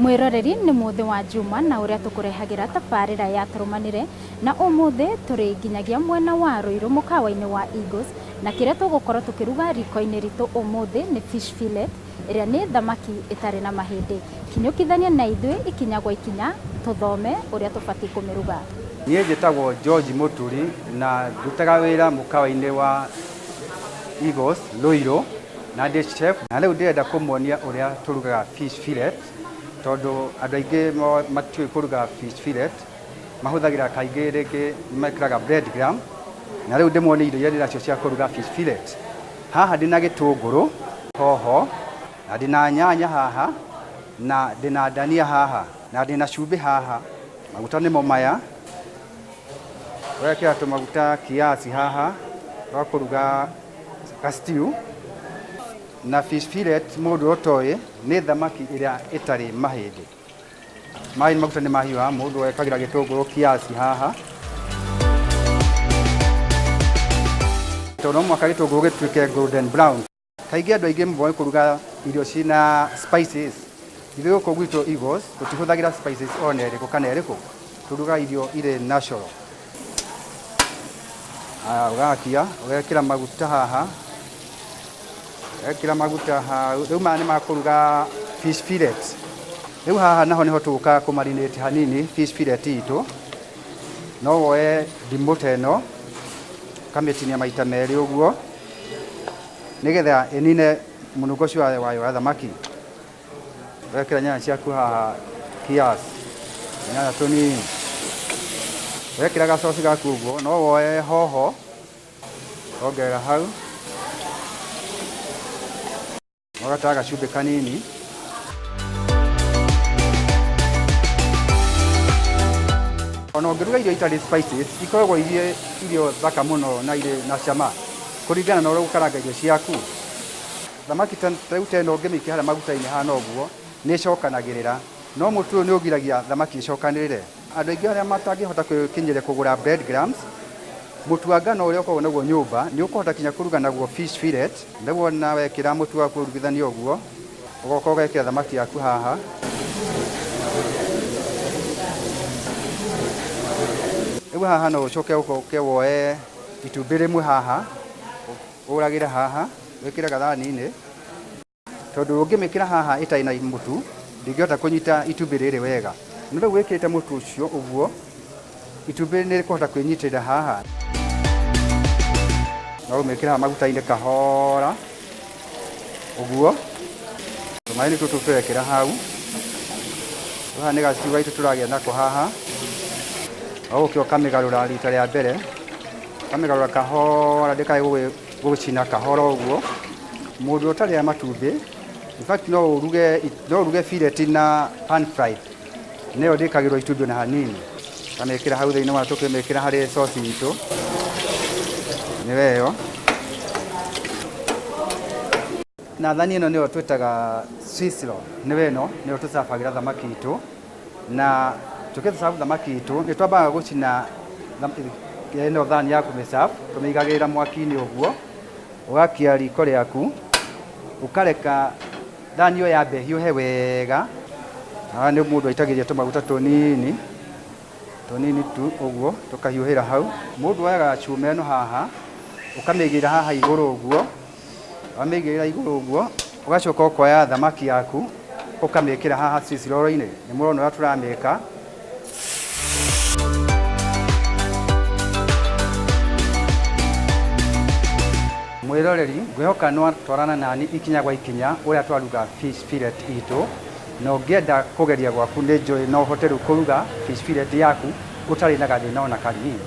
Mwĩroreri nĩ mũthĩ wa Juma na ũrĩa tũkũrehagĩra tabarĩra ya tũrũmanĩre na ũmũthĩ tũrĩ nginyagia mwena wa Ruiru mũkawa-inĩ wa Eagles na kĩrĩa tũgũkorwo tũkĩruga riko-inĩ ritũ ũmũthĩ nĩ fish fillet ĩrĩa nĩ thamaki ĩtarĩ na mahĩndĩ. Kinyũkithania na ithuĩ ikinya gwa ikinya tũthome ũrĩa tũbatiĩ kũmĩruga. Niĩ njĩtagwo George Mũturi na ndutaga wĩra mũkawa-inĩ wa Eagles Ruiru na ndĩ chef na rĩu ndĩrenda kũmuonia ũrĩa tũrugaga fish fillet tondũ andũ aingĩ matiũĩ kũruga fish fillet mahũthagĩra kaingĩ rĩngĩ mekĩraga bread crumb na rĩu ndĩmuonie indo iria ndĩnacio cia kũruga fish fillet. Haha ndĩna gĩtũngũrũ, hoho, na ndĩna nyanya haha, na ndĩna ndania haha, na ndĩna cumbĩ haha, maguta nĩmo maya, ũgekĩra tũmaguta kiasi haha twa kũruga ka stew. Na fish fillet mũndũ ũtoĩ nĩ thamaki ĩrĩa ĩtarĩ mahĩndĩ. Maĩ maguta nĩ mahiũha, mũndũ ekagĩra gĩtũngũrũ kiasi haha. Tondũ no mũhaka gĩtũngũrũ gĩtuĩke golden brown. Kaingĩ andũ aingĩ moĩ kũruga irio ciĩna spices. Ithuĩ gũkũ gwitũ Eagles tũtihũthagĩra spices ona ĩrĩkũ kana ĩrĩkũ. Tũrugaga irio irĩ natural. Haya, ũgakia, ũgekĩra maguta haha. Wekĩra maguta hau, rĩu maya nĩ ma kũruga fish fillet. Rĩu haha naho nĩho tũgũkaga kũ marinate hanini fish fillet itũ. No woe ndimũ ta ĩno, ũkamĩtinia maita merĩ ũguo, nĩgetha ĩnine mũnungo ũcio wayo wa thamaki. Ũgekĩra nyanya ciaku haha kiasi, nyanya tũnini. Wekĩra gacoci gaku ũguo, no woe hoho, Ongerera hau ũgataga gacumbĩ kanini. Ona ũngĩruga irio itarĩ spices, ikoragwo irĩ irio thaka mũno na irĩ na cama kũringana na ũrĩa ũgũkaranga irio ciaku. Thamaki ta rĩu ta ĩno ũngĩmĩikia harĩa maguta-inĩ hana ũguo, nĩ ĩcokanagĩrĩra. No mũtu ũyũ nĩ ũgiragia thamaki ĩcokanĩrĩre. Andũ aingĩ arĩa matangĩhota kwĩkinyĩria kũgũra bread crumbs, mũtu wa ngano ũrĩa ũkoragwo naguo nyũmba, nĩ ũkũhota kinya kũruga naguo fish fillet. Rĩu wona wekĩra mũtu waku ũrugithania ũguo, ũgoka ũgekĩra thamaki yaku haha. Rĩu haha no ũcoke ũke woe itumbĩ rĩmwe haha, ũragĩre haha, wĩkĩre gathani-inĩ. Tondũ ũngĩmĩkĩra haha ĩtarĩ na mũtu, ndĩngĩhota kũnyita itumbĩ rĩrĩ wega. No rĩu wĩkĩrĩte mũtu ũcio ũguo, itumbĩ nĩ rĩkũhota kwĩnyitĩrĩra haha. No ũmĩkĩre haha maguta-inĩ kahora, ũguo. Tũmaĩ nĩ tũtũ tũrekĩra hau. Rĩu haha nĩ ga stew gaitũ tũragĩa nako haha. Ũgũka ũkamĩgarũra rita rĩa mbere, ũkamĩgarũra kahora ndĩkae gũgũcina kahora ũguo. Mũndũ ũtarĩa matumbĩ, in fact no ũruge, no ũruge fillet na pan fried, nayo ndĩkagĩrwo itumbĩ ona hanini. Ũkamĩkĩra hau thĩinĩ wa tũkĩmĩkĩra harĩ sauce itũ, nĩyo ĩyo. Na thani ĩno nĩyo twĩtaga Swiss roll, nĩyo ĩno, nĩyo tũcabagĩra thamaki itũ. Na tũkĩ serve thamaki itũ, nĩ twambaga gũcina ĩno thani ya kũmĩ serve, tũmĩigagĩrĩra mwaki-inĩ ũguo. Ũgakia riko rĩaku, ũkareka thani ĩyo yambe ĩhiũhe wega. Haha nĩ mũndũ aitagĩrĩria tũmaguta tũnini, tũnini tu ũguo, tũkahiũhĩra hau. Mũndũ oyaga cuma ĩno haha, ũkamĩigĩrĩra haha igũrũ ũguo, wamĩigĩrĩra igũrũ ũguo, ũgacoka ũkoya thamaki yaku, ũkamĩkĩra haha swiss roll-inĩ. Nĩ mũrona ũrĩa tũramĩka. Mwĩroreri, ngwĩhoka nĩwatwarana nani ikinya gwa ikinya ũrĩa twaruga fish fillet itũ, na ũngĩenda kũgeria gwaku nĩnjũĩ no ũhote rĩu kũruga fish fillet yaku ũtarĩ na gathĩna ona kanini.